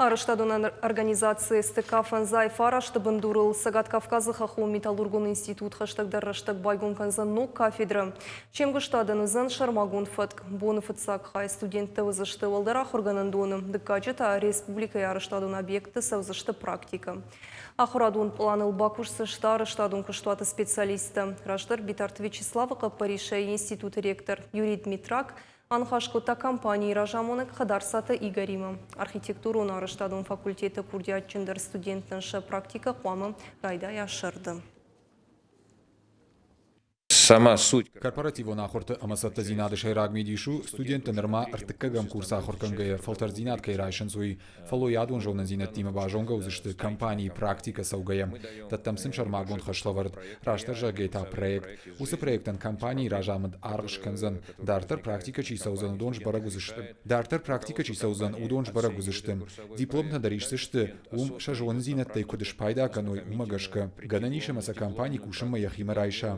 Арӕзтадон организаци СТК фӕндзай фарасты бындурыл Цӕгат Кавказы хӕххон металлургон институт хӕстӕгдӕр рӕстӕг байгом кӕндзӕн ног кафедрӕ. Се мгуыстадӕн уыдзӕн сӕрмагонд фӕтк. Боны фыццаг хай студенттӕ уыдзысты уӕлдӕр ахуыргӕнӕндоны, дыккаджы та республикӕйы арӕзтадон объектты цӕудзысты практикӕ. Ахуырадон пъланыл бакусдзысты арӕзтадон куыстуаты специалисттӕ. Раздӕр Битарты Вячеславы хъӕппӕрисӕй институты ректор Юрий Дмитрак Аныхас кодта компанийы разамонӕг Хӕдарцаты Игоримӕ. Архитектурон-арӕзтадон факультеты курдиатджындӕр студенттӕн сӕ практикӕ хъуамӕ райдайа сӕрды. Сама суть. Корпоративон ахуырты ӕмӕ цӕттӕдзинады сӕйраг мидис у, студенттӕ нырма ӕртыккӕгӕм курсы ахуыр кӕнгӕйӕ фӕлтӕрддзинад кӕй райсынц, уый. Фӕллойадон зонындзинӕдтимӕ базонгӕ уыдзысты компанийы практикӕ цӕугӕйӕ. Дӕттӕм сын сӕрмагонд хӕслӕвӕрд, растдӕр зӕгъгӕйӕ та проект. Уыцы проектӕн компанийы разамынд аргъ скӕндзӕн, дарддӕр практикӕ чи цӕудзӕн, уыдон сбӕрӕг уыдзысты. Дарддӕр практикӕ чи цӕудзӕн, уыдон сбӕрӕг уыдзысты. Дипломтӕ дӕр исдзысты, уым сӕ зонындзинӕдтӕй куыд спайда кӕной, уымӕ гӕсгӕ. Гӕнӕн ис ӕмӕ сӕ компани кусынмӕ йӕхимӕ райса.